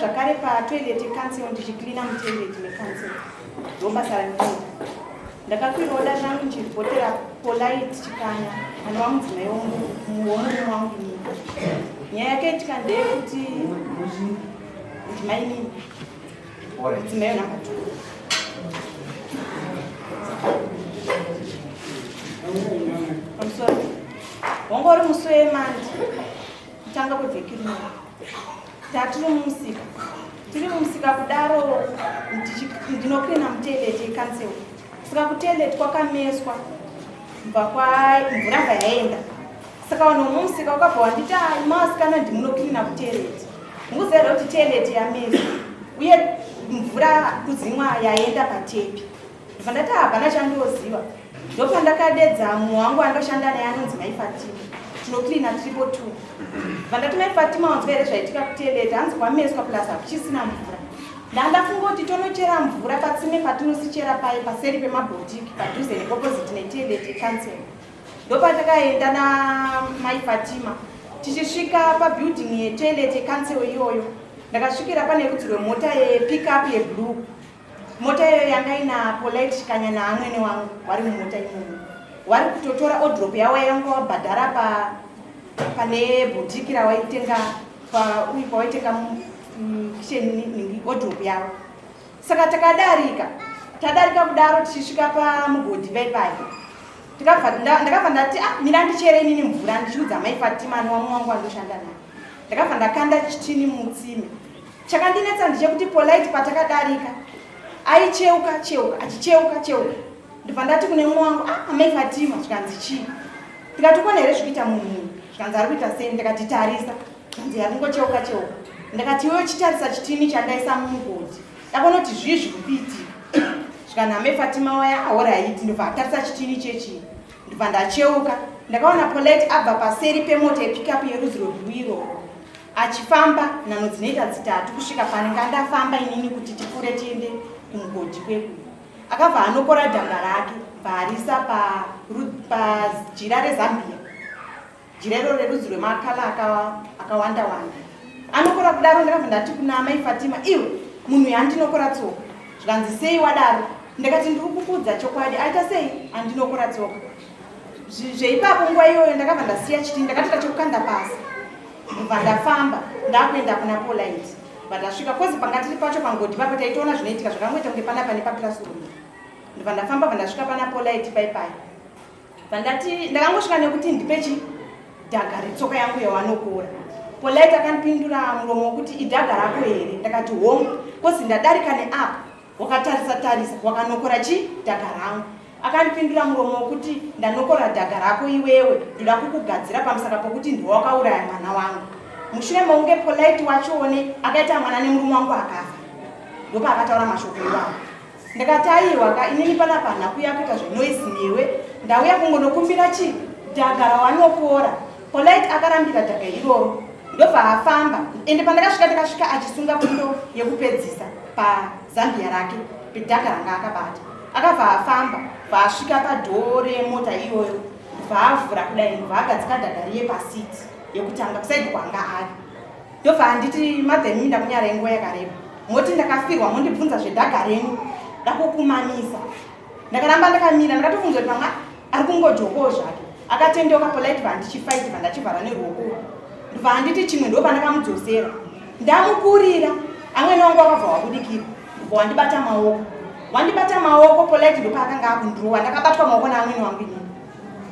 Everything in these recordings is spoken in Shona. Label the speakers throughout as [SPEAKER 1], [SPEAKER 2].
[SPEAKER 1] zvakare patoilet yecouncil ndichicleana mutoilet mecouncil. Ndobasa randinoita. Ndakakwirawo dare rangu ndichiripotera Polite Chikanya anova mudzimai womurume wangu inini. Nyaya yakaitika ndeyekuti ndimainini mudzimai wenumber 2. Pamusoro wanga uri musi wemandi kutanga kwevhiki rino tatiri mumusika tiri mumusika kudaro ndinoklina mutoilet yecancel saka kutoilet kwakameswa mva mvura bva yaenda saka vanhu vomumusika wakabva wanditi ah, imawasikana ndimunoklina kutoilet mukuziva here kuti toilet yameswa uye mvura kudzimwa yaenda patepi Ndobva ndati hapana chandoziva. Ndopandakadedza mumwe wangu andoshanda naye anonzi Mai Fatima. Tinocleana triple two. Ndobva ndati Mai Fatima wanzwa here zvaitika kutoilet hanzi kwameswa plus hakuchisina mvura. Ndandafunga kuti tonochera mvura patsime patinosichera paye paseri pemabhotiki padhuze neopposite netoilet yecouncil. Ndopatakaenda namai Fatima tichisvika pabuilding yetoilet yecouncil iyoyo. Ndakasvikira pane rudzi rwemota yepickup yeblue. Mota iyoyo yanga ina Polite Chikanya naamwene wangu wari mumota imomo. Wari kutotora odrop yawo yanga wabhadhara pa pane boutique rawaitenga pa uyu pawaitenga kitchen odrop yavo. Saka takadarika tadarika kudaro tichisvika pamugodhi paipai ndakabva ndati ah mira ndichere inini mvura ndichiudza mai Fatima anowamwe wangu wandoshanda naye. Ndakabva ndakanda chitini mutsime. Chakandinetsa ndechekuti Polite patakadarika aicheuka cheuka achicheuka cheuka ndobva ndati kune mumwe wangu ah amai Fatima zvikanzi chii ndikati ukona here zvikuita munhu uyu zvikanzi ari kuita sei ndikati tarisa zvikanzi ari kungocheuka cheuka ndakati iwe uchitarisa chitini chandaisa mumugodhi ndakaona kuti zvii zviri kuitika zvikanzi amai Fatima waya ahoraiti ndobva atarisa chitini chechii ndobva ndacheuka ndakaona Polite abva paseri pemota yepikapu yerudzi rweblue iroro Achifamba nhanho dzinoita dzitatu kusvika panenge ndafamba inini kuti tipfuure tiende kumugodhi kweku. Akabva anokora dhanga rake bvaarisa pajira pa rezambia jira iro rerudzi rwemakala akawanda wanda. Anokora kudaro ndakabva ndati kuna amai Fatima, iwe munhu yandinokora tsoka. Zvikanzi sei wadaro? Ndakati ndiri kukuudza chokwadi. Aita sei? Andinokora tsoka. Zveipapo nguva iyoyo ndakabva ndasiya chitini ndakatoita chekukanda pasi. Ndobva ndafamba ndakuenda kuna Polite. Ndobva ndasvika kozi panga tiri pacho pangodhi papo taitoona zvinoitika zvakangoita kunge panapa nepaclassroom. Ndobva ndafamba bva ndasvika pana Polite pai pai. Bva ndati ndakangosvika nekuti ndipe chi dhaga retsoka yangu yawanokora. Polite akandipindura muromo wekuti idhaga rako here? Ndakati hongu kozi ndadarika neapo Wakatarisa tarisa wakanokora chi dhaga rangu. Akandipindura muromo wokuti ndanokora dhaga rako iwewe ndoda kukugadzira pamusaka pokuti ndiwe wakauraya mwana wangu. Mushure mokunge Polite wachoone akaita mwana nemurume wangu akafa. Ndopaakataura mashoko iwawo. Ndakati aiwa ka inini panapa handina kuuya kuita zvenoise newe ndauya kungonokumbira chi dhaga rawanokora. Polite akarambira dhaga iroro ndobva afamba ende pandakasvika ndakasvika achisunga fundo yekupedzisa pazambia rake pedhaka ranga akabata akabva afamba bva asvika padhoo remota iyoyo bva avhura kudai bva agadzika dhaga riye pasiti yekutanga kusaidi kwanga ari ndobva anditi madhemi ndakunyarai nguva yakareba moti ndakafirwa mondibvunza zvedhaga renyu dakukumamisa ndakaramba ndakamira ndakatofunza kuti pamwe ari kungojokowo zvake akatendeuka polite vandichifaiti vandachivhara neruoko ndobva anditi chimwe ndo pandakamudzosera ndamukurira amwene wangu wakabva wabudikira ndobva wandibata maoko wandibata maoko polite ndopaakanga akundirowa ndakabatwa maoko naamwene wangu inini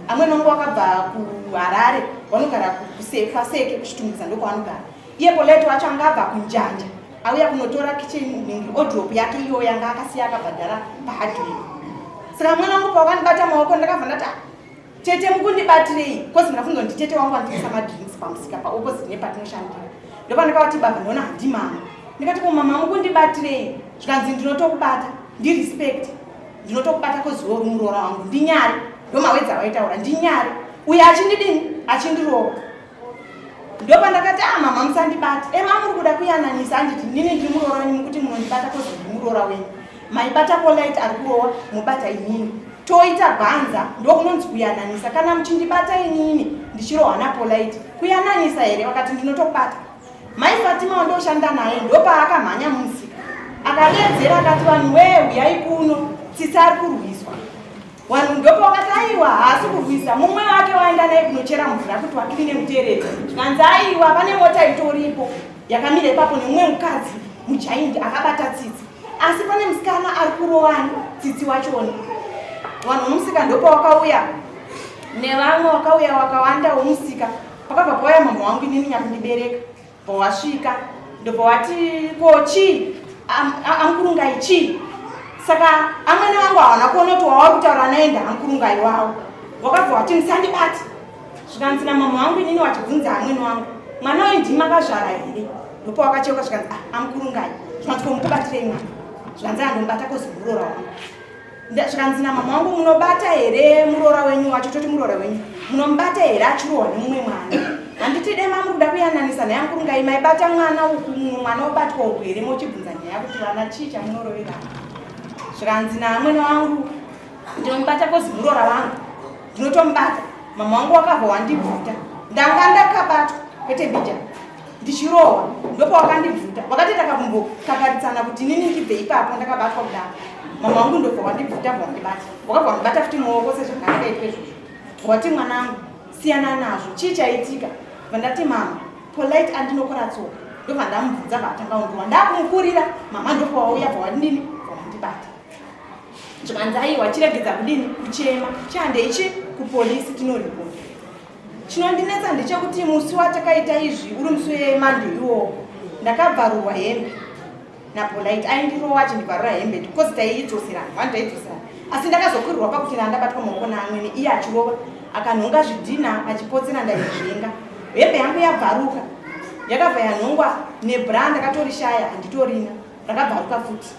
[SPEAKER 1] amwene wangu wakabva kuharare vanogara kwaseke kuchitungwiza ndokwavanogara iye polite wacho anga abva kunjanja auya kunotora kitchen nhingi odrop yake iyoyo yanga akasiya akabhadhara pahardware saka mwana wangu pawakandibata maoko ndakabva ndati ah, tete mukundibatirei bcause ndakafunga kuti tete wangu anditengesa madrinks pamusika paopposite nepatinoshandira ndopandakavati baba ndona handimama ndikati ko mama mukundibatirei zvikanzi ndinotokubata ndirespect ndinotokubata koziwo uri muroora wangu ndinyare ndomawedzi awaitaura ndinyare uyo achindidini achindirova ndopandakati ah mama musandibata ema eh, muri kuda kuyananisa anditi nini ndiri muroora wenyu mukuti munondibata kozi ndiri muroora wenyu maibata polite ari kurowa mobata inini toita bhanza ndokunonzi kuyananisa kana muchindibata inini ndichirohwa napolite kuyananisa here vakati ndinotokubata Mai Fatima wandoshanda naye ndopaakamhanya mumusika akadedzera akati vanhu wee huyai kuno Tsitsi ari kurwiswa. Vanhu ndopawakati aiwa haasi kurwisa mumwe wake waenda naye kunochera mvura kuti wakirine muterere zvikanzi aiwa pane mota itoripo yakamira ipapo nemumwe mukadzi mujaindi akabata Tsitsi asi pane musikana ari kurovani Tsitsi wachona. Vanhu vomusika ndopawakauya nevamwe wakauya wakawanda womusika pakabva pauya mama wangu inini nyakundibereka bva wasvika ndobva wati ko chii ankurungai chii saka amwene vangu hawana kuona kuti wawa kutaura naye ndaankurungai wavo wakabva wati musandibati zvikanzi namama wangu inini wachibvunza amwene wangu mwana uyu ndimi akazvara here ndopa wakacheuka zvikanzi ah, amukurungai zvikanzi ko mukubatirei mwana zvikanzi andomubata kozi muroora wangu Zvikanzi namama wangu munobata here muroora wenyu wacho toti muroora wenyu munomubata here achirohwa nemumwe mwana handiti dema muri kuda kuyananisa nhaya mukurungai maibata mwana uku mumwe mwana obatwa uku here mochibvunza nyaya kuti vana chii chamunoroverana zvikanzi naamwene wangu ndinomubata kozi muroora wangu ndinotomubata mama wangu wakabva wandibvuta ndanga ndakabatwa kwete mbijana ndichirohwa ndopawakandibvuta wakatoita kakumbokakaritsana kuti inini ndibve ipapo ndakabatwa kudaro mama wangu ndobva wandibvuta bva wandibata wakabva wandibata futi muoko sezvandakaitwa izvozvo wati mwanangu siyana nazvo chii chaitika vandati mama Polite andinokora tsoka ndobva ndamubvunza vaatanga kundirowa ndakumukurira mama ndobva wauya bva wandini bva wandibata zvikanzi aiwa chiregedza kudini kuchema chihandeichi kupolisi tinoripota Chinondinetsa ndechekuti musi watakaita izvi uri musi weMonday iwowo ndakabvarurwa hembe naPolite aindirowa achindibvarura hembe because taiidzoserana one taidzoserana asi ndakazokwirirwa pakuti ndandabatwa maoko naamwene iye achirova akanhonga zvidhina achipotsera ndaizvenga hembe yangu yabvaruka yakabva yanhongwa nebra ndakatorishaya handitorina rakabvaruka futi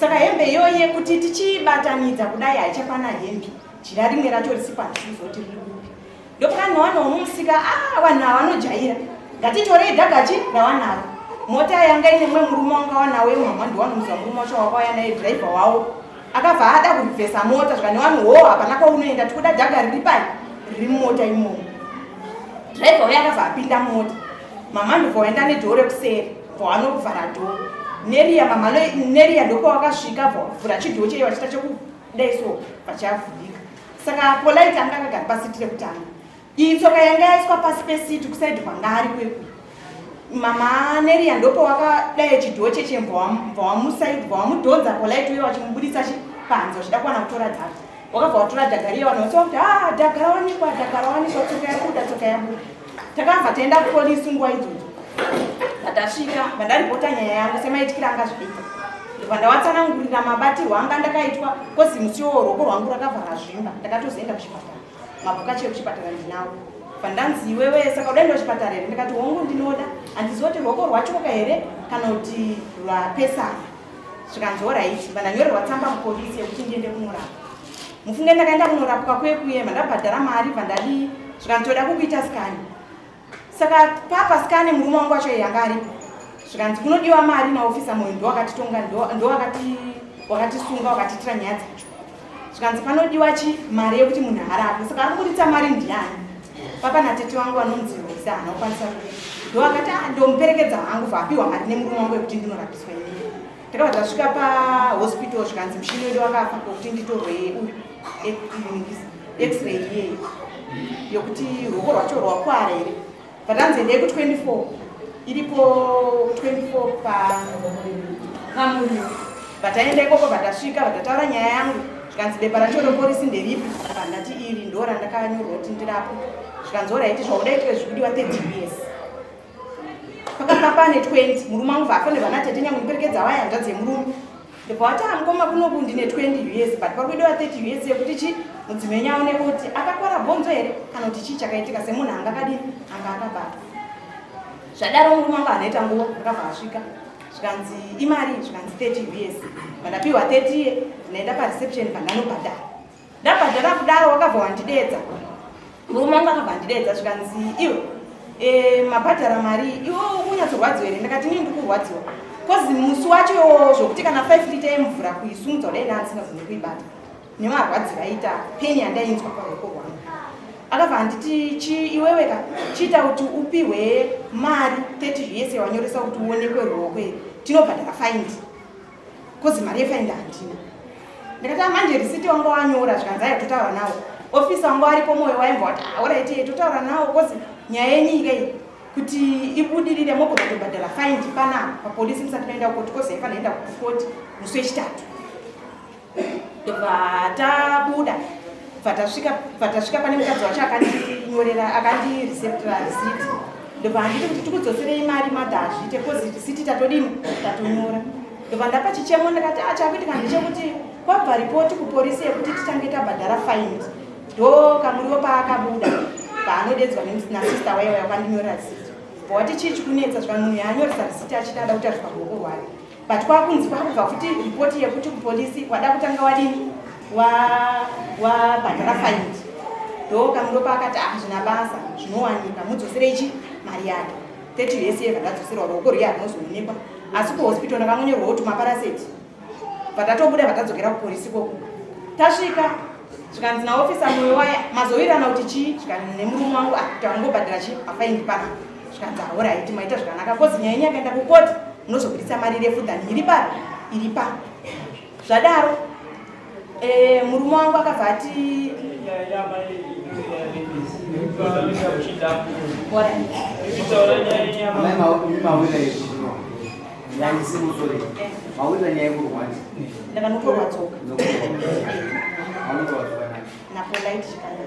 [SPEAKER 1] saka hembe iyoyi yekuti tichiibatanidza kudai haichakwana hembe jira rimwe racho risipo handisizo kuti riri kupi ndopakanowana womumusika ah vanhu ava vanojaira ngatitorei dhagachi rawanaro mota yanga ine mumwe murume wanga wanawo yemwamwa ndiwanomuziva murume wacho wakauya naye dhiraivha wawo akabva ada kurivhesa mota zvikane vanhu hoo hapana kwaunoenda tikuda dhaga riri pai riri mumota imomo dhiraivha uye akabva apinda mumota mama ndobva waenda nedhoo rekuseri bva wanovhara dhoo neriya mama neriya ndopawakasvika bva wavhura chidhoo cheiyo vachita chekudai so vachavhurika saka Polite anga akagara pasiti rekutanga iyi tsoka yanga yaiswa pasi pesiti kusaidi kwanga ari kweku mama Neriya ndopo wakadai chidhoo cheche bva wamudhonza Polite uye wachimubudisa panze wachida kuwana kutora dhaga wakabva watora dhaga riya vanhu vose vakuti ah dhaga rawanikwa dhaga rawanikwa tsoka yabuda tsoka yabuda takabva taenda kupolisi nguva idzodzo ndatasvika vandaripota nyaya yangu semaityira anga zviita ndobva ndawatsanangurira mabatirwo anga ndakaitwa kozi musi iwowo ruoko rwangu rakabva razvimba ndakatozoenda kuchipatara mabhuku acho ekuchipatara ndinawo vandanzi iwewe saka udaenda kuchipatara here ndikati hongu ndinoda handiziva kuti ruoko rwatyoka here kana kuti rwapesana zvikanzi horaiti vandanyorerwa tsamba mupolisi yekuti ndiende kunorapwa mufunge ndakaenda kunorapwa kwekuye mandabhadhara mari vandadii zvikanzi toda kukuita skani saka papa skani murume wangu wacho yanga aripo zvikanzi kunodiwa mari naofisa moyo ndowakatitonga ndowakatisunga wakatiitira nyaya dzacho zvikanzi panodiwa chi mari yekuti munhu arapwe saka ari kuburitsa mari ndiani papa natete wangu vanonzi Rosa haana kukwanisa ndowakati ah, ndomuperekedza hangu bva apiwa mari nemurume wangu yekuti ndinorapiswa inini takabva tasvika pahospital zvikanzi mushini wedu wakafa wekuti nditorwe uyu x-ray iyeyi yokuti ruoko rwacho rwakwara here vatanzi endei ku24 iripo 24 pamuriwo vataenda ikoko vatasvika vatataura nyaya yangu zvikanzi bepa racho reporisi nderipi vandati iri ndo randakanyorwa kuti ndirapwe zvikanzi oraiti zvaudaitwe zvikudiwa 30 years pakanga pane 20 murume wangu vaafanirwa natete nyange ndiperekedza waya hanzvadzi yemurume ndobva wati ah, mukoma kunoku ndine 20 us but pari kudiwa 30 us yekuti chi mudzimai aone kuti akakwara bhonzo here kana kuti chii chakaitika semunhu anga akadini anga akabatwa zvadaro murume wangu anoita nguva akabva asvika zvikanzi imari zvikanzi 30 us vandapiwa 30 ye ndinoenda pareception pandanobhadhara ndabhadhara kudaro wakabva wandidedza murume wangu akabva andidedza zvikanzi iwe e, mabhadhara mari iwe ukunyatsorwadziwa here ndikati inini ndikurwadziwa kozi musi wacho zvokuti kana 5 lita yemvura kuisumudza kudai ndaandisingagoni kuibata nemarwadziro aita peni yandainzwa paruoko rwangu. Akabva anditi chi iwewe ka chiita kuti upihwe mari 30 us yawanyoresa kuti uonekwe ruoko iri tinobhadhara faindi kozi mari yefaindi handina. Ndikati ah, manje risiti wanga wanyora zvikanzi ayo totaura nawo ofisa wanga waripo moyo waimbwa wati ah, oraiti totaura nawo kozi nyaya yenyika iyi kuti ibudirire mogona kutobhadhara faindi panapa papolisi musati maenda kukoti kozi yaifanira enda kukoti musi wechitatu. Ndobva tabuda bva tasvika bva tasvika pane mukadzi wacho akandinyorera akandireceptira receipt ndobva handiti kuti tikudzoserei mari madha hazviite kozi receipt tatodini tatonyora ndobva ndapa chichemo ndakati ah chakuitika ndechekuti kwabva ripoti kuporisi yekuti titange tabhadhara faindi ndo kamuriwo paakabuda paanodedzwa nasister waye waye wakandinyorera receipt bva wati chii chikunetsa zvika munhu yaanyoresa receipt achiti ada kutariswa ruoko rwake but kwakunzi kwakubva futi ripoti yekuti kupolisi wada kutanga wadini wabhadhara wa faindi ndo kamuro paakati ah zvina basa zvinowanika mudzoserei chi mari yake 30 us yega ndadzoserwa ruoko rwiya rinozoonekwa asi kuhospital ndakangonyorwawo kuti maparaseti vatatobuda vatadzokera kupolisi koko tasvika zvikanzi naofisa moyo waya mazowirirana kuti chii zvikanzi nemurume wangu ah, kuti angobhadhara chii afaindi pana zvikanzi ahoraiti maita zvakanaka kozi nyaya yenyu yakaenda kukoti munozobudisa mari refu than iri papi iri pa zvadaro eh, murume wangu akabva ati ndakanotorwa tsoka napolite chikana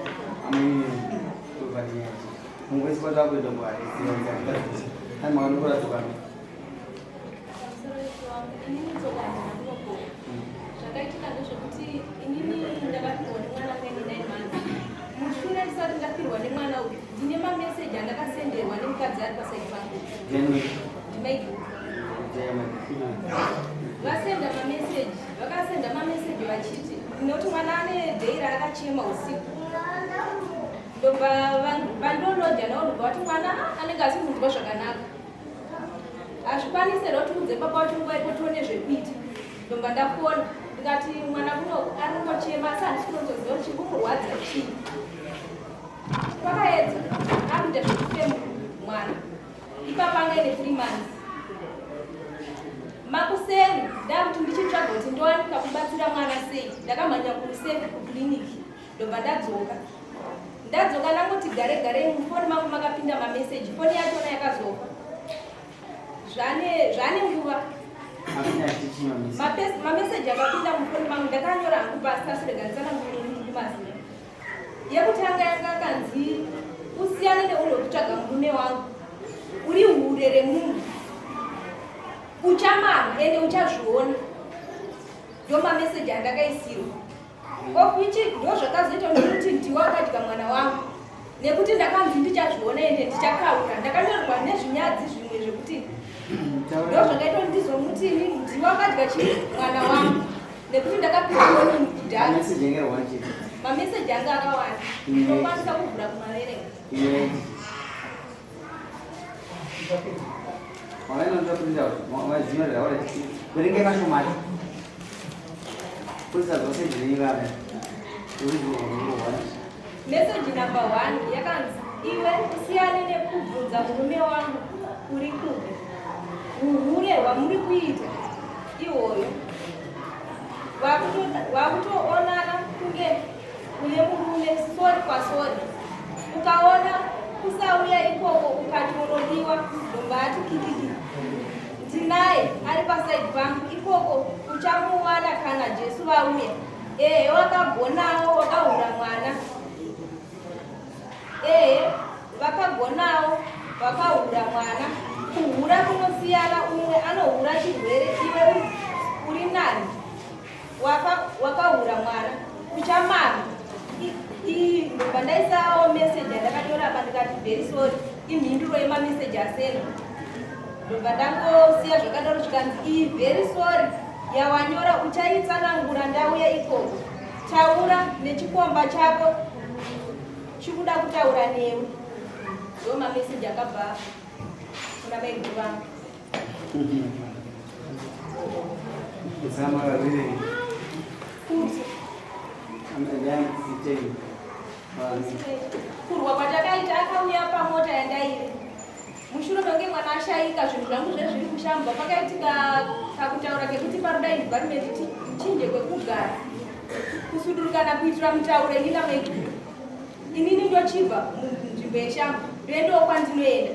[SPEAKER 2] Zvakaitika ndezvekuti inini ndakafirwa nemwana paine 9 months. Mushure ndisati ndafirwa nemwana uyu ndine mameseji andakasenderwa nemukadzi ari pasaidi pangu. Ndimaiguru. Vasenda mameseji, vakasenda mameseji vachiti nekuti mwana ane dhei raakachema usiku ndobva vandoloja navo ndobva vati mwana anenge asi kunzwa zvakanaka hazvikwanise here kuti udze baba wacho nguva iko tione zvekuita ndobva ndafona ndikati mwana kuno ari kungochema asi handisi kunonzoziva kuti chiri kumurwadza chii kwakaedza akuita zvekufema mwana ipapa anga ine three months makuseni ndakuti ndichitsvaga kuti ndowanika kubatsira mwana sei ndakamhanya kurusefi kuclinic ndobva ndadzoka ndadzoka ndangoti gare gare mufoni mangu makapinda mameseji foni yachona yakazofa zvane zvane nguva mameseji akapinda mufoni mangu ndakanyora hangu pasi asi rega nditsanangumaziva yekutanga yanga akanzi usiyane neunhu wekutsvaga murume wangu uri hure remunhu uchamama ende uchazviona ndomameseji andakaisirwa Of which ndozvakazoita kuti ndiwe akadya mwana wangu nekuti ndakanzi ndichazviona ende ndichakaura ndakanyorwa nezvinyadzi zvimwe zvekuti ndozvakaita kuti ndizomuti ini ndiwe akadya chii mwana wangu nekuti ndakapiwa warning kudhara mameseji anga akawanda ndinokwanisa kuvhura kumaverenga. Message number one yakanzi iwe usiyane nekubvunza murume wangu uri kupi uhure hwamuri kuita ihoyo wakutoonana kunge Une murume sorry kwasori ukaona kusauya ikoko ukati unodiwa ndobva ati kikiki ndinaye ari pasaidi pangu ikoko uchamuwana kana Jesu vauya ehe wakagonawo wakahura mwana ehe vakagonawo vakahura mwana kuhura kunosiyana umwe anohura chirwere iwe uri nani Wakahura mwana uchamama ndobva ndaisawo message yandakanyora apa ndikati very sorry imhinduro yemameseji asena ndobva ndangosiya zvakadaro zvikanzi iyi very sorry yawanyora uchaitsanangura ndauya ikoko taura nechikomba chako chikuda kutaura newe ndo mameseji akabva kuna maiguru vangu Kurwa kwatakaita akauya pamota yandaive. Mushure mekunge mwana ashaika zvinhu zvangu zvezviri kushambwa pakaitika kakutaura kekuti paroda environment tichinje kwekugara kusudurukana kuitira mutauro ini namaiguru. Inini ndochibva munzvimbo yeshamba ndoendawo kwandinoenda.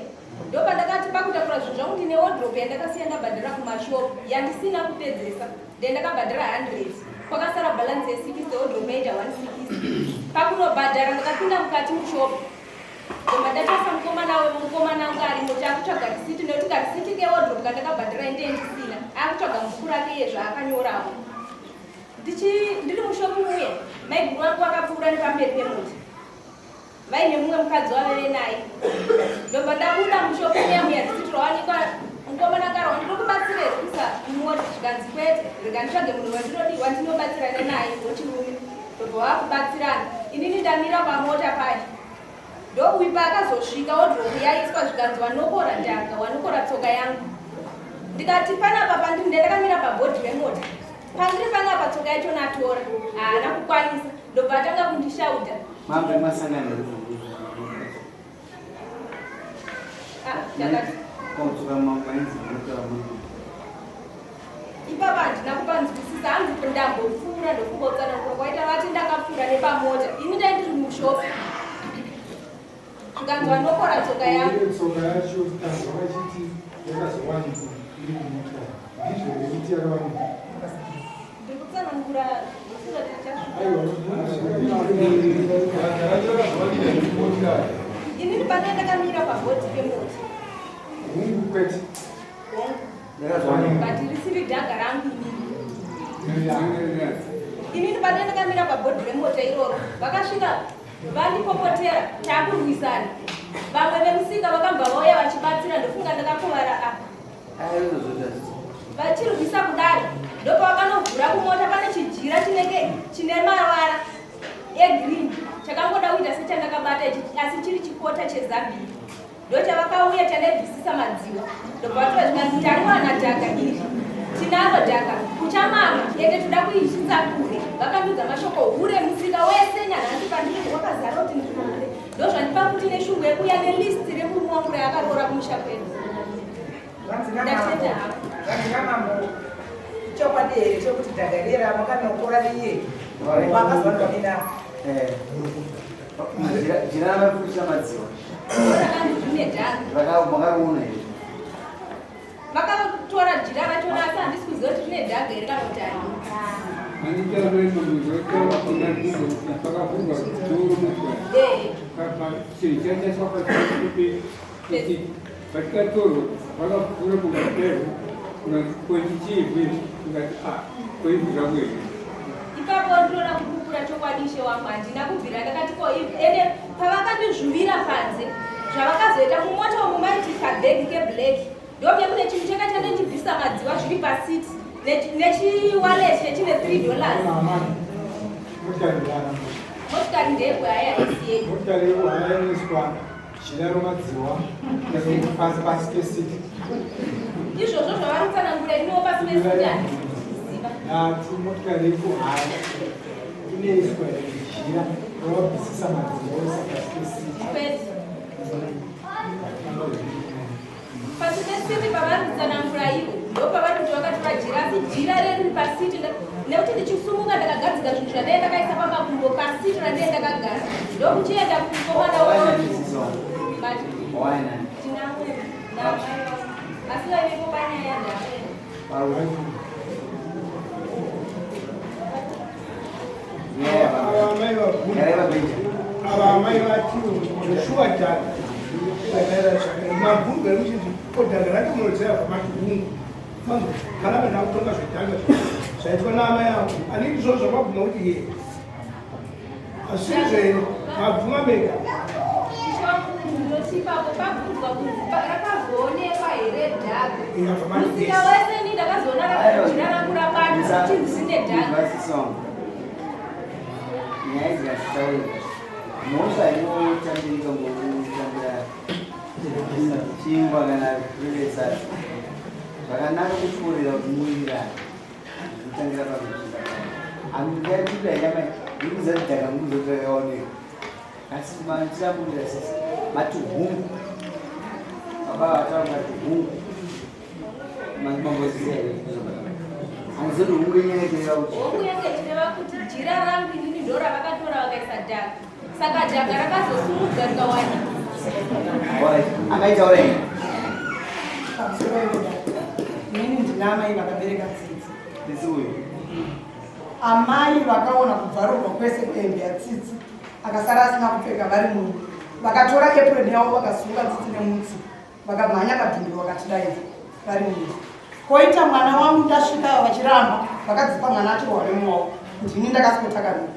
[SPEAKER 2] Ndopandakati pakutakura zvinhu zvangu ndine wardrobe yandakasiya ndabhadhara kumashop yandisina kupedzesa. Then ndakabhadhara 100 kwakasara balance ye60 wardrobe yaita 160. Pakunobhadhara ndakapinda mukati mushop ndobva ndatarisa mukomana wemukomana anga arimo takutsvaga risiti nekuti karisiti kewardrobe kandakabhadhara ende ndisina akutsvaga mubhuku rake iye zvaakanyorawo. Ndiri mushop muye maiguru vangu vakapfuura nepamberi pemuti vaine mumwe mukadzi waveve naye ndobva ndabuda mushop muya muya risiti rawanikwa mukomana karwa ndinokubatsira here kuisa mumota zvikanzi kwete rega nditsvage munhu wandinodi wandinobatsirana naye wechirume ndobva wakubatsirana inini ndamira pamota paye ndouyu paakazosvika wodropu yaiswa zvikanzi wanokora ndanga wanokora tsoka yangu ndikati panapa pandiri ndandakamira pabhodhi remota pandiri panapa tsoka yacho natora haana kukwanisa ndobva atanga kundishauta
[SPEAKER 3] Mambo masangano
[SPEAKER 2] Ah, ipapa handina kupanzwisisa hanzi ndambopfuura ndofunga kutsanangura kwaita vati ndakapfuura nepamota ini ndai ndiri mushopu zvikanzi vanokora tsoka yangu
[SPEAKER 4] tsoka yacho tanzwa vachiti yakazowanikwa iri kumotokari ndizvo here kuti yakawanikwa
[SPEAKER 2] ndiri kutsanangura ndofunga tichasvika
[SPEAKER 4] aiwa racho rakazowanikwa iri kumotokari
[SPEAKER 2] inini pane ndakamira pabhodhi pemota
[SPEAKER 4] hungu kwete
[SPEAKER 2] but risiri dhaga rangu inini inini pane ndakamira pabhodhi remota iroro vakasvika vandipopotera takurwisana vamwe vemusika vakambva vauya vachibatsira ndofunga ndakakuvara apa vachirwisa kudaro ndopavakanovhura kumota pane chijira chinenge chine mavara egreen chakangoda kuita sechandakabata ichi asi chiri chikota chezambia ndochavakauya chandaibvisisa madziwa ndobva vatora zvikanzi tariwana dhaka iri tinaro dhaka kuchamama ende toda kuisvitsa kure vakandiudza mashoko hure musika wese nyanhasi pandiri wakazara kuti ndiri hure ndozvandipa kuti neshungu yekuuya nelist remurume wangu raakaroora kumusha kwedu
[SPEAKER 5] Zvanzi
[SPEAKER 2] Ndatenda
[SPEAKER 5] namambo,
[SPEAKER 2] hako.
[SPEAKER 5] zvanzi namambo, ichokwadi here chekuti dhaga riye ramakanotora riye makazwanwa nina
[SPEAKER 3] Jira ramafurisha madziwa
[SPEAKER 2] rakanzi rine dhaka
[SPEAKER 3] makariona here
[SPEAKER 2] vakatora jira rachona asi handisi kuziva kuti rine dhaga here kana kuti harina
[SPEAKER 4] Patikatorwa vakapfuura kumateru kwechichivhi tikati a koivhu zvangu here
[SPEAKER 2] ipapo ndinoda kupupura chokwadi ishe wangu handina kubvira ndakati ko ivhu ende pavakandizvuvira panze zvavakazoita mumota umu maiti kabhegi keblack ndombe mune chinhu changa chandandibvisa madziwa zviri pasiti nechiwalet chechine 3 dollars motikari ndeyekuhaya haisi yedu
[SPEAKER 4] Motikari yekuhaya inoiswa jira romadziwa pasi pasi pesiti
[SPEAKER 2] izvozvo zvavari kutsanangura iniwo pasi pesiti handikuziva
[SPEAKER 4] nati motikari yekuhaya inoiswa jira ravabvisisa madziwa oisa pasi pesiti
[SPEAKER 2] kwete pasi pesiti pavari kutsanangura ivo ndopavari kuti vakatora jira asi jira reriri pasiti nekuti ndichisumuka ndakagadzika zvinhu zvandaiye ndakaisa pamakumbo pasiti randaiye ndakagara ndokuchienda kumukomana tinamwene namai vangu asi vaivepo panyaya ndamwene
[SPEAKER 6] Ava amai vati Joshua dhaga mabvunzo emuchinzi ko dhaga racho munoziva pamati hungu manzwa kana vana kutonga zvedhaga zvaitwa naamai avo anini izvozvo zvamabvuma kuti ye asizvo here mabvuma mega
[SPEAKER 2] ndinoti ipapo pabvunzwa kunzi rakazoonekwa here dhaga
[SPEAKER 6] Ingabva mati
[SPEAKER 2] musika
[SPEAKER 6] yes.
[SPEAKER 2] wese ini ndakazoona rakajira rangu rabatwa kuchinzi rine dhaga
[SPEAKER 3] Nyaya dzikasitaurika mhosva inotambirika ngokutambira chingwa kana rire sadza zvakanaka kupfuurira kuti muwirirane zvotangira pakuchinda amudaiiaamai ndikuzati dhaka mukuzoti rakaoneka Asi mandiramurira sisi mati hungu. Baba vataura mati hungu. Mamboziva here handizivi kuti hungu yenyaya ichireva kuti
[SPEAKER 2] Hongu yange ichireva kuti jira rangu inini ndo ravakatora vakaisa dhaka. Saka dhaka rakazosumudzwa rikawanikwa.
[SPEAKER 3] Alright, angaitaura here?
[SPEAKER 5] Pamusoro yeoda. Inini ndina amai vakabereka tsitsi.
[SPEAKER 3] Tsitsi uyu.
[SPEAKER 5] Amai vakaona kubvarurwa kwese kwehembe yaTsitsi akasara asina kupfeka vari munhu. Vakatora apron yavo vakasunga Tsitsi nemutsi vakamhanya padhumbi vakatidaidza vari munhu. Koita mwana wangu ndasvika vachiramba vakadzipa mwana achirohwa nemumaoko. Ndini ndakasikotakanura.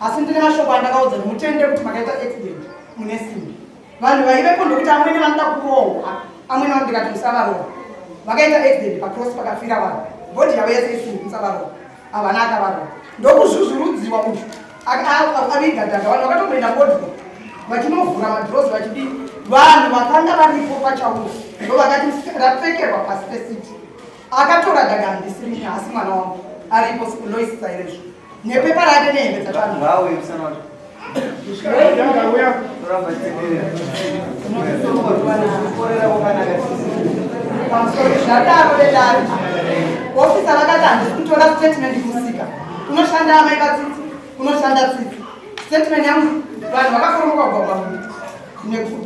[SPEAKER 5] Asi ndine mashoko andakaudza mutende kuti makaita accident mune simbi. Vanhu vaivepo ndokuti amwene vanoda kurohwa, amwene vangu ndikati musavarohwa. Vakaita accident pacross pakafira vanhu. Body yavo yese isimbi musavarohwa. Havana akavarohwa. Ndokuzvuzvurudziwa uyu aviga dhaga vanhu vakatomboenda kodyo vachinovhura madhirozi vachidii. Vanhu vakanga varipo pachaunga ndovakati rapfekerwa pasi pesiti. Akatora dhaga handisiri asi mwana wangu aripo Lois Sairezvo. Nepepa rake nehembe dzacho.
[SPEAKER 3] Ngauye musana wacho. Toramba tichitenderera. Kukorera kwakanaka sisi.
[SPEAKER 5] Pamusoro zvadaro vedare. Ofisa vakati handisi kutora statement kumusika. Kunoshanda amai vaTsitsi, kunoshanda Tsitsi. Statement yangu vanhu vakaforomoka kubva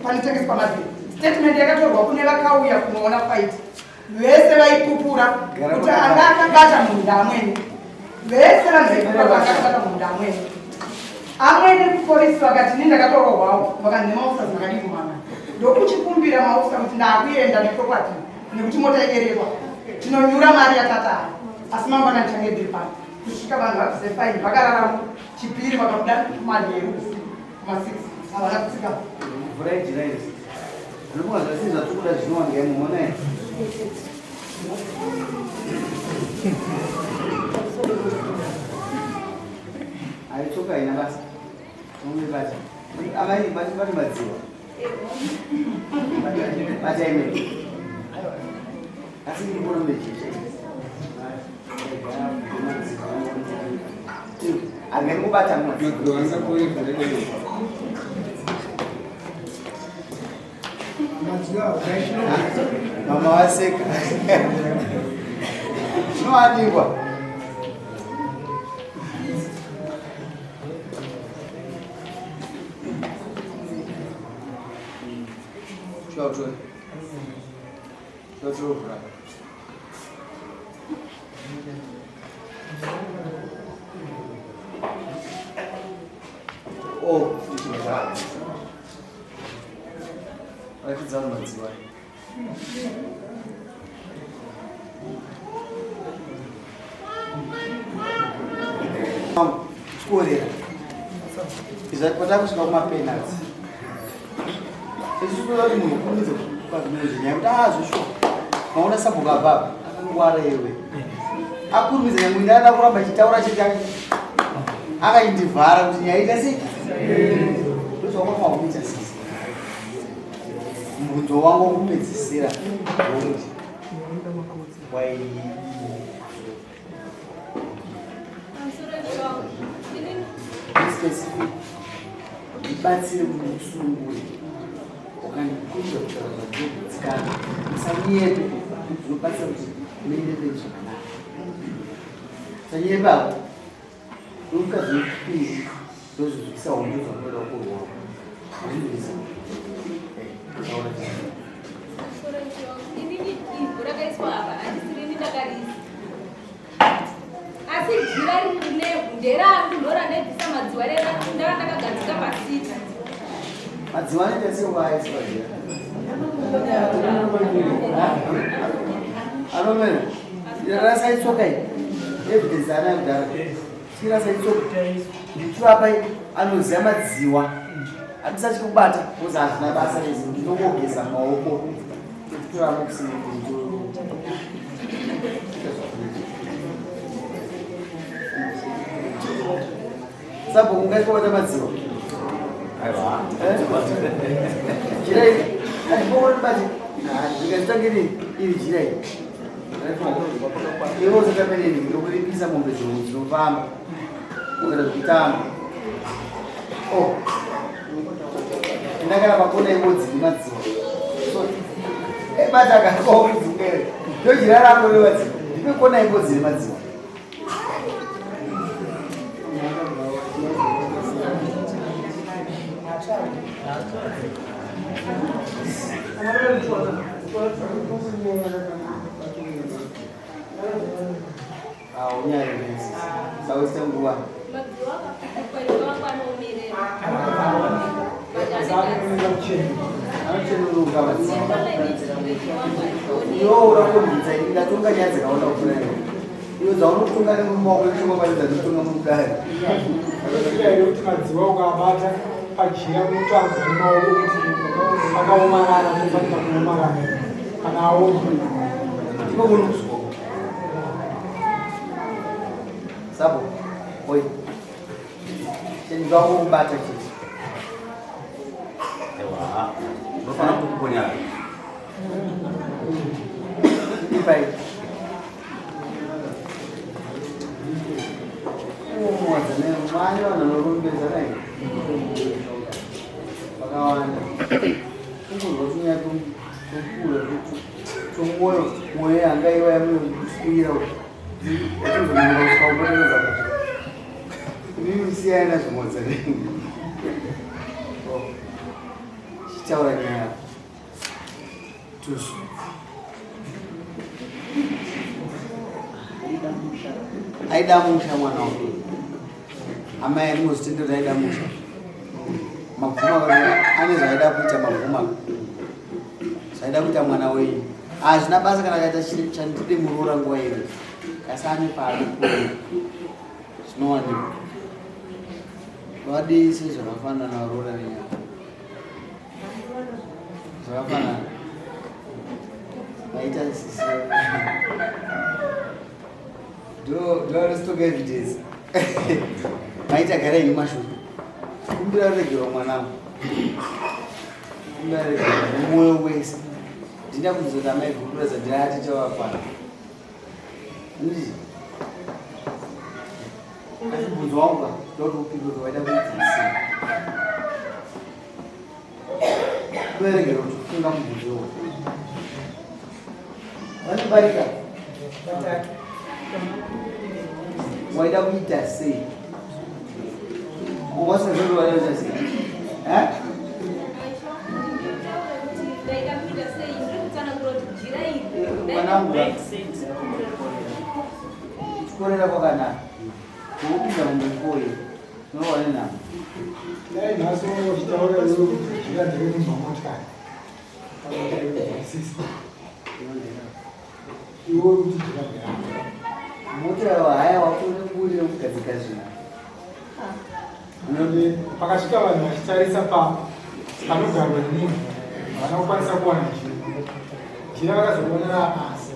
[SPEAKER 5] panotengeswa mabheri. Statement yakatorwa kune vakauya kunoona fight. Vese vaipupura kuti anga akabata munda amwene. Vese vanhu vaipupura kuti anga akabata munda amwene. Amwene kupolisi vakati ini ndakatorohwawo vakanzi nemaofficers makadii kumama. Ndokuchikumbira maofficer kuti ndakuenda neproperty nekuti mota ikerekwa. Tinonyura mari yatatara. Asi mangwana ndichange ndiri pano. Kusvika vanhu vabvise fine vakarara chipiri vakabuda manheru usiku kuma 6 havana kutsika.
[SPEAKER 3] Mvura ijira iri. Zvinofunga zvasi zvatikuda zvinowanika imomo naye. Ayi tsoka haina basa. Unobata. Amai bati bati madziwa. Bata ime. Asi ndiri kuona mejeje. Angani kubata madziwa. Mama vaseka. Zvinowanikwa. Chautori. Chautori vhura. Oh, Ratidza vanhu madziwa. Chikorera. Izvati kusvika kumapenalty. Izvi zvinoda kuti munhu ukurumidze kupa zvimwe zvenyaya kuti ah zveshuwa. Maona sabhuku ababa akangwara iwe. Akurumidza nyangwe ndada kuramba achitaura chete akaindivhara kuti nyaya ita sei? Ndozvawakafanira kuita sisi. Mubvunzo wangu wekupedzisira ndewekuti waidii? Specific ndibatsire kuti ndisunungure ukandikumbira kutaura zvandinogutsikana usanyepe zvinobatsira kuti muende mberi zvakanaka usanyepe ako Mukadzi wechipiri ndozvizwisa hondo zvamunoda kurwa. Zvizwisa. Taura chii.
[SPEAKER 2] Inini ivhu rakaiswa apa handisirini ndakarisa. Asi jira riri nevhu nderangu ndorandaibvisa madziwa ndanga ndakagadzika pasita.
[SPEAKER 3] Madziwa anoita sewaaiswa jira. Anomera. Rasai tsoka iyi. Evidence anayo kudhara. Chirasai tsoka. Ndichivapa anoziva madziwa. Handisati kubata because hazvina basa rese. Ndinongogeza maoko. Totora makusini. Sabhuku ungaitwa kubata madziwa. Aiwa. Jira iri. Handipokoni bati. Ndikazitange iri jira iri. Iwe usatamba neni ndokuripisa mombe dzinofamba. Ukaita zvekutamba. Oh. Enda kana pakona imodzi nemadziwa. So, ebata akakokudzungere. Ndojira rako remadziwa. Ndipe kona imodzi nemadziwa. Sauise nguva anochenuruka madziwa iwo urakumbidza ini ndatonga nyaya dzakaona kupfuura iwe iwe dzaunotonga nemurume wako neshoma pane dzandinotonga mudare
[SPEAKER 4] here kuti madziwa ukabata pajira unotsvaga nemaoko kuti akaomarara tofanira kuomarara kana aoma
[SPEAKER 3] ndipo kunokuswa sabo oi chendwa kubata chete
[SPEAKER 7] Ewa, unofanira kukuponya.
[SPEAKER 3] Ipai. Umodza nemwani vanhu vanorumbedza nai. Vakawanda. Kungozwa tunyaya tukura tumwoyo mwoyo yanga iwa yamunokuira uchizomuka kusvika upoteredza kuti inini siyai nazvimodza neni. Chitaura nyaya. Tusu. Aida musha mwana wake. Amai anozvitenda kuti aida musha. Maguma ane zvaida kuita maguma. Zvaida kuita mwana wenyu. Hazvina basa kana akaita chandide muroora nguva ino. Kasi ane paari kuenda. Zvinowanikwa. Vadii sezvakafanana varoora nenyaya. Zvakafanana. Maita sisi. Do do aristoka evidence. Maita gara yenyu mashure. Kumbira ruregerero mwanangu. Kumbira ruregerero nemwoyo wese. Ndina kuzoti amai gukura dzandira tichawakwana. Ndii. Asi mubvunzo wangu ndoti upindure waida kuita sei? Kuverengerwa kuti kufunga mubvunzo iwowo. Vanobarika waida kuita sei? Wasazoti waida kuita sei? Eh? Mwanangu, kukorera kwakanaka. Kuupinda mumikoyo. Unowane nhamo.
[SPEAKER 4] Dai nhasi wanga uchitaura iwe kuti jira ndere mumba motikari. Sisi. Iwe uri kuti jira nderako.
[SPEAKER 3] Mota haya wakone kuri kugadzika zvinhu.
[SPEAKER 4] Unoti pakasvika vanhu vachitarisa pa panogarwa nemunhu havana kukwanisa kuwana jira. Jira vakazoona raapasi.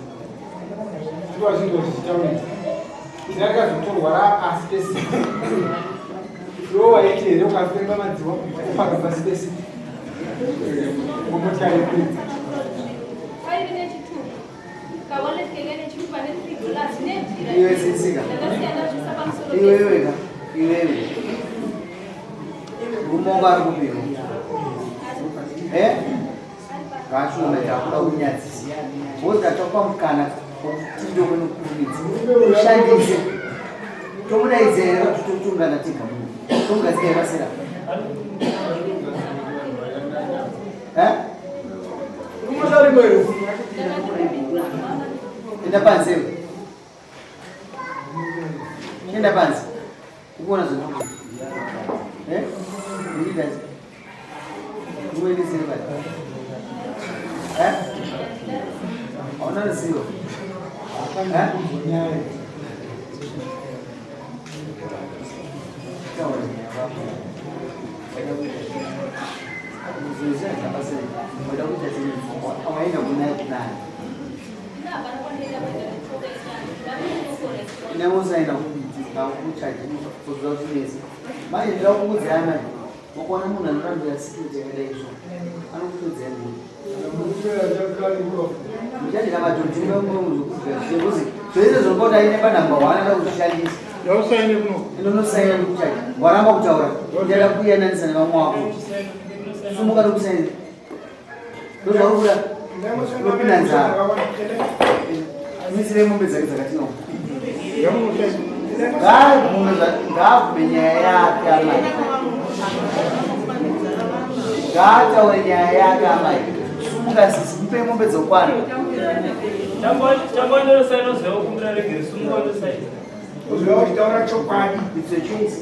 [SPEAKER 4] Ndivo vazhinji vazvichitaurika. Jira rikazotorwa raapasi pesimbi. Iwe waiti here ukafemba madziwa upaka pasi pesimbi. Ngomotya yepedza.
[SPEAKER 2] Paive nechitupa. Kawallet kenge nechitupa ne 3 dollars nejira.
[SPEAKER 3] Iwe sisika.
[SPEAKER 2] Ndakasiya ndazvisa pamusoro.
[SPEAKER 3] Iwe iwe ka. Iwewe. Murume wako ari kupiwa. Eh? Ngachuma takuda kunyadzisa. Woza topa mukana wekuti ndokunokurumidza. Ushandise. Tomudaidza here kuti totungana tega muno. Tomugadzika here pasera. Eh? Enda panze. Enda panze. Ukuona zvakanaka. Eh? Ndikazi. Uende seri bali. Eh? Hauna ruzivo. Eh? Waenda kunaye kunani? Inausaenda kuchaji kuzoa chinesi. Manje ndira kukuudzai amai. Wakaona munhu anorambira secret yakadai izvo. Anokutodzai munhu. Muchadira madhodhi mumwe zvese zvinoda aine panhamba one ada kuzvishandisa.
[SPEAKER 4] Yausaine kuno.
[SPEAKER 3] Inonosaina nekuchaji. Waramba kutaura. Ndada kuyananisa nevamwe wako. Sumuka ndokusaina. Ndozvauri unopinda nzara. Misire mombe dzake dzakatinoka. Ngaabvume ngaabvume nyaya yake amai. Ngaataure nyaya yake amai. Sumuka sisi, mupe mombe dzokwana.
[SPEAKER 6] Uziva uchitaura chokwadi.
[SPEAKER 3] It's a choice.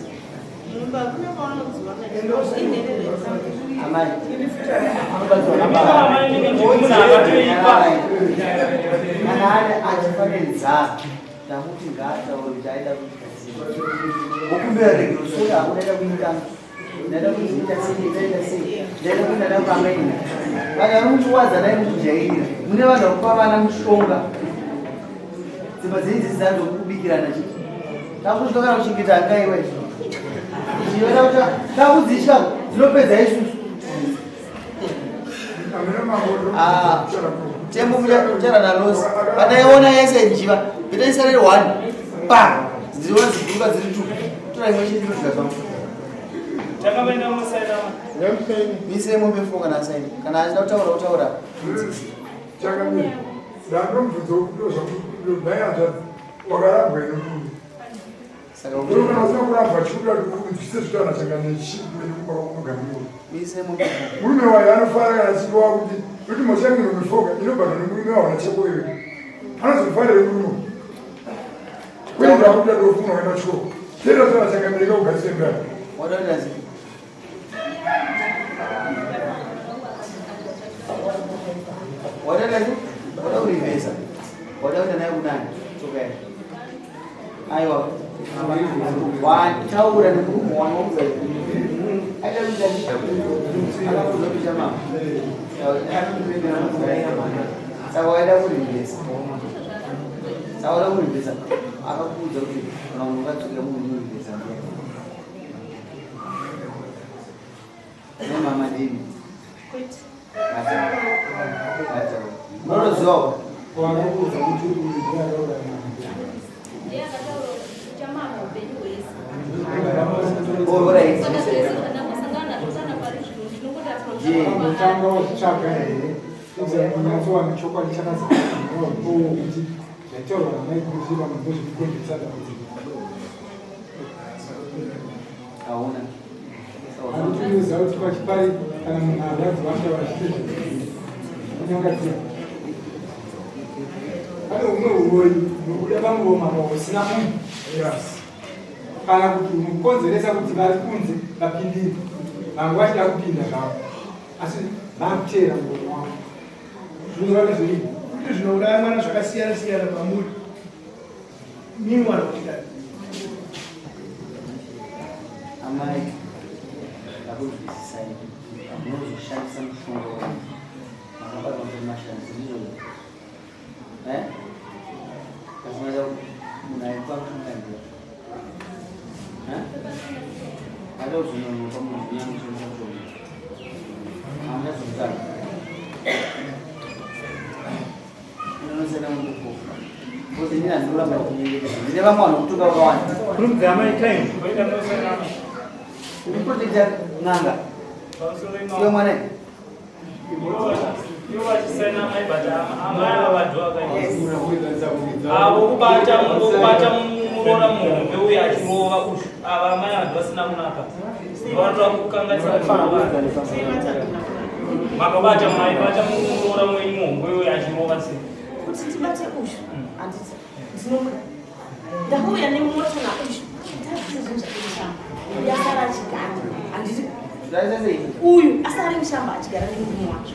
[SPEAKER 3] Amai. Kana ari achifa nenzara ndamuti ngaataure kuti aida kuita sei. Wokumbira regero sori hako ndaida kuita ndaida kuzoita sei ndaida sei ndaida kuenda nayo pamweni. Vanhu vari kutiwadza naye mukujairira. Mune vanhu vari kupa vana mushonga. Dzimba dzenyu dzisi dzanzokubikirana chete. Takusvika kana kuchengeta angaiwa izvo. Takudzitya dzinopedza isusu. Ah, tembo muchara nalosi. Pandaiona yese njiva, nditaisarere one. Pa! Dziona dziguruka dziri two. Tora imwe chete ndodya zvangu. Mise mombe fo kana asaini. Kana achida kutaura kutaura.
[SPEAKER 6] Chakamira. Ndanomubvunza ndozvakuti hanzvadzi wakarambwa ine murume.
[SPEAKER 3] Saka
[SPEAKER 6] Murume kana usina kurambwa chikuda kuti unzwise zvitaura changana chii kumba kwaunogara iwe.
[SPEAKER 3] mise mombe fo.
[SPEAKER 6] Murume wayo anofara kana achinge wakuti kuti mhosva yangu inomefoka inobhadhwa nemurume waona chako iwe. Anozofarira murume. Kuenda kuda ndofunga kuenda chikoro. Tenda sana changamireka kugadzira imba yako.
[SPEAKER 3] Wadaita sei? Wadaita sei? Wada kurivhesa. Wada kuenda naye kunani? Tsoka yake. Aiwa. Wataura nemurume wanoudza. Aida kuita chii? Akakuudza kuti chama. Saka waida kurivhesa. Saka waida kurivhesa. Akakuudza kuti kana munhu ukadzokera munhu unorivhesa ndiye. Nemama ndini. Unozivawo?
[SPEAKER 4] Wakakuudza kuti uyu ndiye akauraya mwana.
[SPEAKER 2] Ndiye akataura kuti uchamama upenyu hwese.
[SPEAKER 3] Alright.
[SPEAKER 2] Saka zvese zvandambosangana nazvo kana pari zvino ndinongotarisira kuti
[SPEAKER 3] Yeah.
[SPEAKER 4] Unotanga wazvitsvaga here kuitira kuti unyatsowana chokwadi chakazara kuti zvaitaurwa namaiguru zviri pamwe ndozvikukonzeresa dambudziko.
[SPEAKER 3] Hauna.
[SPEAKER 4] Anotiudza kuti pachipari kana munhu arwadziwa anotaura zvite zvinyangadziwa. Pane humwe huroyi hunobuda pangoma husina munhu kana kuti hunokonzeresa kuti vari kunze vapindire vanga vachida kupinda zvavo asi vakuteera muromo wavo.
[SPEAKER 6] Zvinoreva nezvei? Kuti zvinouraya mwana zvakasiyana siyana pamuri. Mimwana kuti dai.
[SPEAKER 3] Amai, ndakunzwisisai. Munozoshandisa mushonga wenyu. Makabatwa kuti mashandisa ndizvozvo. Eh? Kasi munhu aipa mushonga ndiye. Eh? Ada kuzononoka munhu kunyange kushandisa mushonga. Hamuchazozvitaura. Unonosenda munhu kufa. Because inini handinoramba kunyengetera. Ndine vamwe vanokutuka vakawanda.
[SPEAKER 8] Kurumidza amai time.
[SPEAKER 3] Uri n'anga. Iwe mwana.
[SPEAKER 8] Ivo vachisaina amai but amai ava vanhu vakaita. Avo kubata kubata muroora muhombe uye achirova ushu. Ava amai vanhu vasina kunaka. Vanoda kukanganisa Makabata mai bata muroora mwenyu muhombe uye achirova sei.
[SPEAKER 1] Kuti tibate ushu handiti ndinomuda. Ndakauya nemota naushu tazvise zvinhu zvake mushamba. Uyu asara achigara handiti uyu asara mushamba achigara nemurume wake.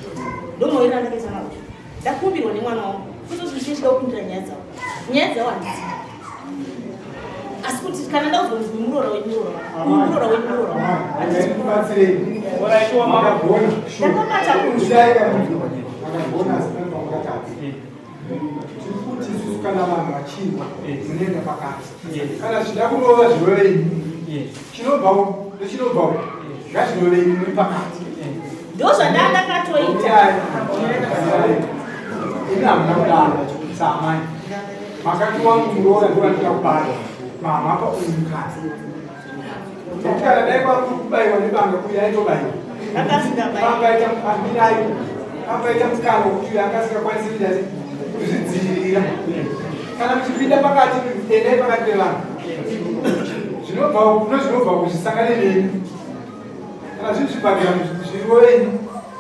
[SPEAKER 1] Ndomoyera ndakaita naushu. Ndakumbirwa nemwana wangu kutoti ndichida kupindira nyaya dzavo. Nyaya dzavo handiti. Asi kuti kana ndaudzwa kuti muroora wenyu muroora wangu. Muroora wenyu muroora wangu. Handiti.
[SPEAKER 4] Batsirei. Makagona.
[SPEAKER 1] Ndakabata ushu.
[SPEAKER 4] Kudai makagona asi pane pamakatadza. Tiri kuti isusu kana vanhu vachirwa munoenda pakati. Kana zvichida kurova zvirove imi. Chinobva uku nechinobva uku ngazvirove imi muri pakati.
[SPEAKER 1] Ndozvandanga ndakatoita.
[SPEAKER 4] Ini hamuna kudaro saamai. Makati wangu muroora ndovandida kubata. Mama pa uyu mukadzi. Nokuti kana dai kwari kubaiwa nebanga uyu aitobaiwa. Pangaita amirai, pangaita mukana wekuti uyo anga asingakwanisi kuita sei? Kuzvidzivirira. Kana muchipinda pakati, endai pakati pevanhu. Zvinobva uku nozvinobva uku zvisangane nemi. Kana zviri zvibhakera zvirovenyu.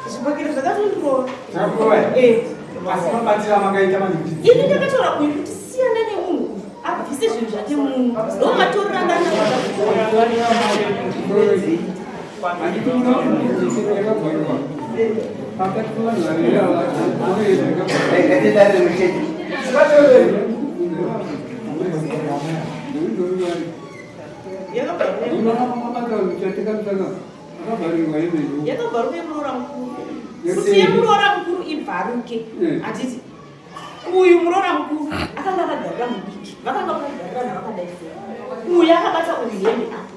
[SPEAKER 1] Zvibhakera zvakatondirova.
[SPEAKER 4] Zvakakurova here?
[SPEAKER 1] Eh.
[SPEAKER 4] Asi mabatiro amakaita manje kuti
[SPEAKER 1] Ini ndakataura uyu kuti siyana nemunhu uyu abvise zvinhu zvake muno. Ndo matorero anga Yakabvaruka yemuroora mukuru. Kuti yemuroora mukuru ibvaruke. Handiti uyu muroora mukuru akanga akagarira mudiki vakanga vakagarirana vakadai uyu akabata uyu hembe apo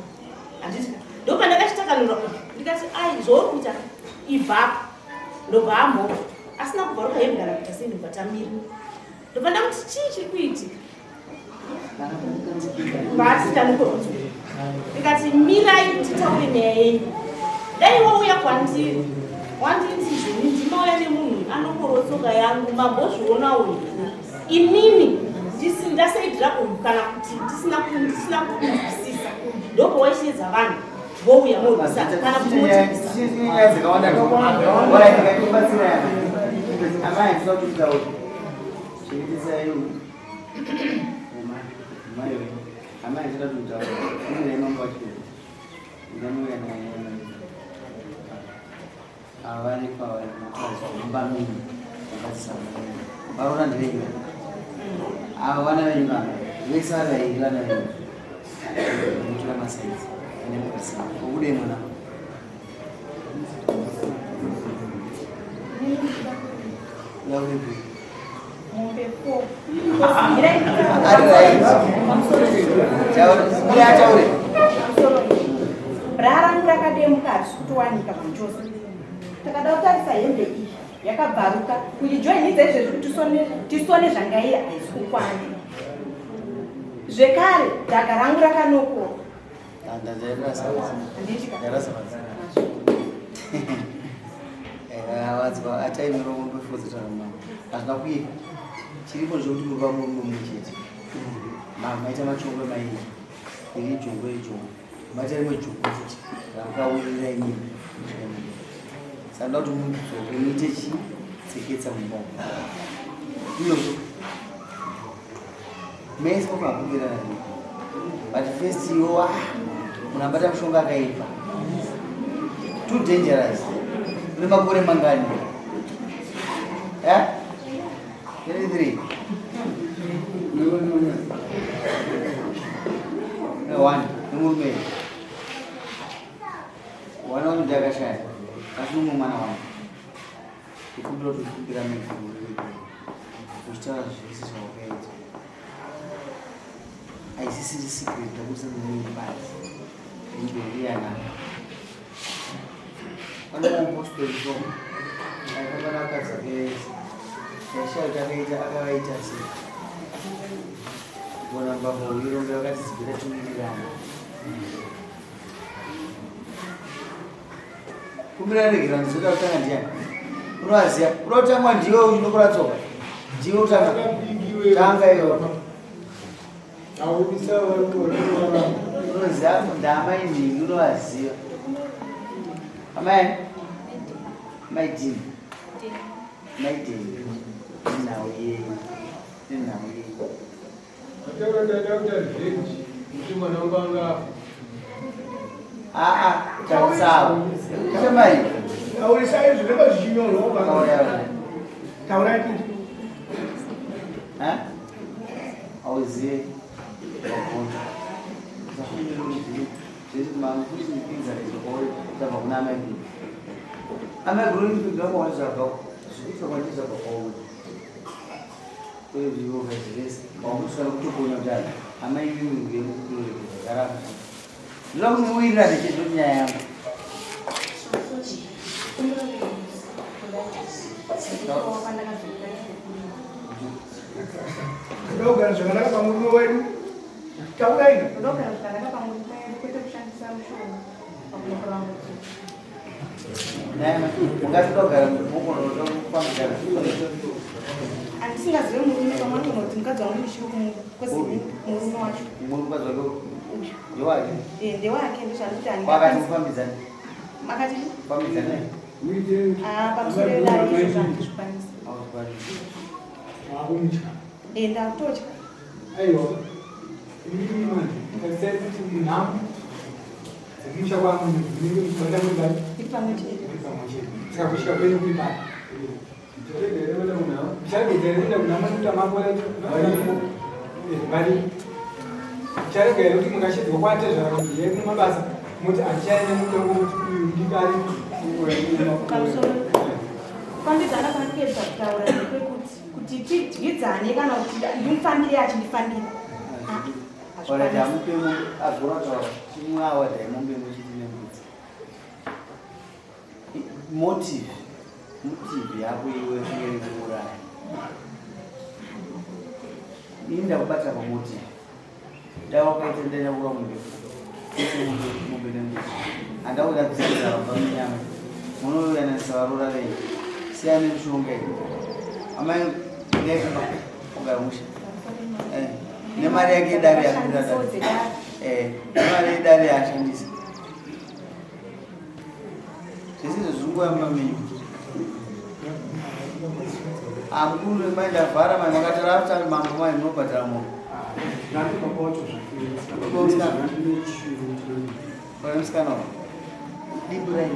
[SPEAKER 1] handiti ndopandakachitakanura uyu ndikati ai zvauri kuita ibvapo ndobva ambobva asina kubvaruka hembe kana kuita sei ndobva tamira ndobva ndamuti chii chiri kuitika Vati tamukoronzwa. Ndikati mirai titaure nyaya yenyu. Dai wauya kwandiri wanditi zvoni ndinouya nemunhu anokorotsoka yangu mambozviona uyu inini ndasaidira uyu kana kuti ndisina ndisina kunzwisisa ndopawaisheedza vanhu vouya morwisa kana kuti motibvisa
[SPEAKER 3] nyaya dzakawanda Alright, ndikakubatsira yana. Amai, ndinoda kuti titaure. Chengetesai Amai ndinoda kuti mutaure. Ini mambo wacho. Ndamuya naye. Avari kwavari mukadzi mumba mimi. Vakasangana. Varoora ndevenyu. Ava vana venyu vana. Vese vari vairi vana venyu. Mutora masaizi. Ane mukadzi. Ukudei mwana? Lauripi.
[SPEAKER 1] Mombe 4.
[SPEAKER 3] Ari right. Taure. Taure.
[SPEAKER 1] Bra rangu rakademuka harisi kutowanika zvamuchose. Takada kutarisa hembe iyi yakabvaruka kuijoinidza izvezvi kuti tisone zvangairi haisi kukwana. Zvekare dhaga rangu rakanokora. Handiti ka?
[SPEAKER 3] Wadzwa ataimira mombe fodzi taramama hazvina kuita chiripo ndechekuti muri vamurume mumwe chete maita machongwe mairi iri jongwe iri jongwe maita rimwe jongwe futi ramukawirira imimi saka ndoda kuti mudzoke muite chi tseketsa mumba umu iyozvo mese makakumbirana but first iwo ah, munhu abata mushonga akaipa too dangerous une makore mangani eh? 23 one nemurume wana wangu akashaya asi umwe mwana wangu Kukumbira kuti kukumbira mibvunzo uchitaura zvese zvawakaita haisisiri secret ndakuti mumiri basi injoriyanaka pane mupostori so aifamba nakadzi ake vese ndaishaya kuti akaita akavaita sei bona mbavha uirombe vakati zibira tiwirirana Kumbira regera ndizoda kutanga ndiyani? Unovaziva? Unoda kutangwa ndiwe unokora tsoka. Ndiwe utanga. Tanga iwe. Unoziva ndama inhingi unovaziva. Amai. Mai Dini. Mai Dini. Nenhau yenyu. Nenhau yenyu.
[SPEAKER 6] Ataura ndaida kuita revenge kuti mwana wangu anga afa.
[SPEAKER 3] Aa, taurisawo. Chamai.
[SPEAKER 9] Taurisai zvinenge zvichinyorwa
[SPEAKER 3] Taura.
[SPEAKER 9] Taurai kuti.
[SPEAKER 3] Ha? Auzive. Wagona. Zvese mama futi ndipinza nezvakauri zvabva kuna amai guru. Amai guru ndipinza kwauri zvabva zvikuitwa kwandiri zvabva kwauri. Ndoda kuti muwirirane chete nyaya yangu.
[SPEAKER 9] Toda kugara zvakanaka pamurume wedu. Taurai.
[SPEAKER 1] Toda kugara zvakanaka pamurume wedu kwete kushandisa mushonga pakunokora mutsu.
[SPEAKER 3] Ungatogara mugona kufambidzana.
[SPEAKER 1] Handisingazive murume pamwe anogona kuti mukadzi wangu ndichiri kumuda kwese murume wacho.
[SPEAKER 3] Mukadzi wake ndewake?
[SPEAKER 1] Eh, ndewake ndozvandikuti
[SPEAKER 3] Kwakati mufambidzane.
[SPEAKER 1] Makati?
[SPEAKER 3] Fambidzane.
[SPEAKER 1] Ah, pamusoro yedare izvo zvandizvikwanisa.
[SPEAKER 4] Wakumutya.
[SPEAKER 1] Eh, ndakutotya.
[SPEAKER 4] Aiwa. Imimi manje, tarisai kuti munhamo dzemusha kwangu munenge muchibata muri pai?
[SPEAKER 1] Iri pamwe chete.
[SPEAKER 4] Iri pamwe chete. Saka kusvika kwenyu kuri pai? Mucharegedza here kuenda kunhamo nekuti amakore vari? Mucharega here kuti mukashedzwa kwatezvara kuti yei mabasa moti handichaenda mutongo kuti uyu ndikari
[SPEAKER 1] Pamusoro. Kufambidzana kwandikuedza kutaura ndekwekuti kuti tidyidzane kana kuti ndimufambire achindifambira. Ah,
[SPEAKER 3] Alright,
[SPEAKER 1] hazvikwanisi.
[SPEAKER 3] hamupe mombe agora kutaura chimwawa dai mombe muchiti nembudzi. Motive, motive yako iwe kunge kuuraya. Ini ndakubata pamotive. Dai wakaita ndaenda kuura mombe. Ite mombe mombe nembudzi. Handakuda kudzidza paminyama. Munoyananisa varoora venyu. Siyana nemishonga iyi. Amai ndai kumba ogara musha. Eh, nemari yake yedare yakuda
[SPEAKER 1] Shandiso dzedare.
[SPEAKER 3] Eh, nemari yedare yaashandisa. Zvese izvo zviri nguva yemumamenyu. Amukuru mai ndavhara mai makatara after mambo mai munobhadhara mombe. Pane musikana wa. Dimburai.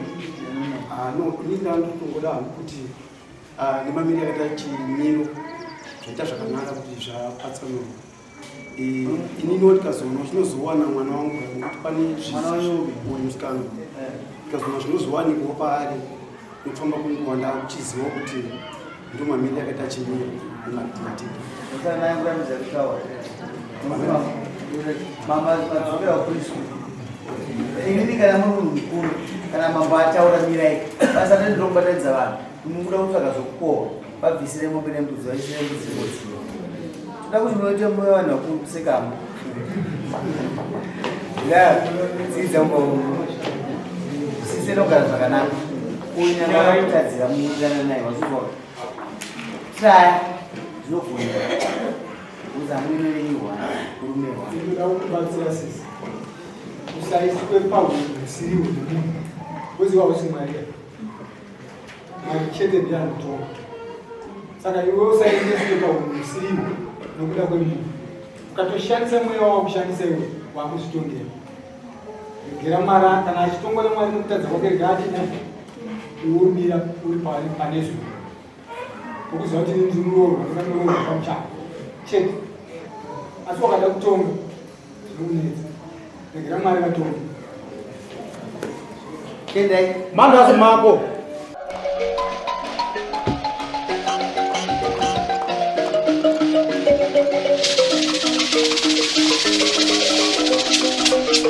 [SPEAKER 10] No, ini ndandotongoda hangu kuti nemamiriro akaita chimiro zvaita zvakanaka kuti zvapatsanurwa. Ininiwo ndikazoona chinozowana mwana wangu nekuti pane
[SPEAKER 3] Mwana wenyu upi?
[SPEAKER 10] uyu musikana ndikazoona zvinozowanikwawo paari nekufamba kwenguva ndakuchiziva kuti ndo mamiriro akaita chimiro nematita.
[SPEAKER 3] Musikana kurambidza kutaura. Mama madzokera kupreschool. Inini kana muri munhu mukuru kana mambo ataura mirai basa reni ndokubatanidza vanhu mukuda kutsvaga zvokukohwa vabvisire mombe nembudzi vaisire mbudzi mbudzi toda kuti munoite muve vanhu vakuru kusekamo ya dzidza sise nogara zvakanaka uyu nyanga akutadzira muwirirana naye wazvizwa traya zvinogona uza murume venyu hwana murume hwana
[SPEAKER 4] Ndinoda kukubatsira sisi. Usaiswe pahunhu husiriwo nemunhu. Woziva usi Mwari. Mwari chete ndiye anotonga. Saka iwe usaendeswe pahunhu husiriwo nokuda kwemunhu. Ukatoshandisa mweya wakushandisa iwe wakuzvitongera. Regera Mwari kana achitongwa naMwari nokutadza kwake rega achina iwe umira uri paari pane zuva. Ukuziva kuti ini ndinoroorwa ndinganoroorwa pamuchato chete. Asi wakada kutonga zvinokunetsa. Regera Mwari vatonge.
[SPEAKER 3] Tendai.
[SPEAKER 11] Mandazi mako.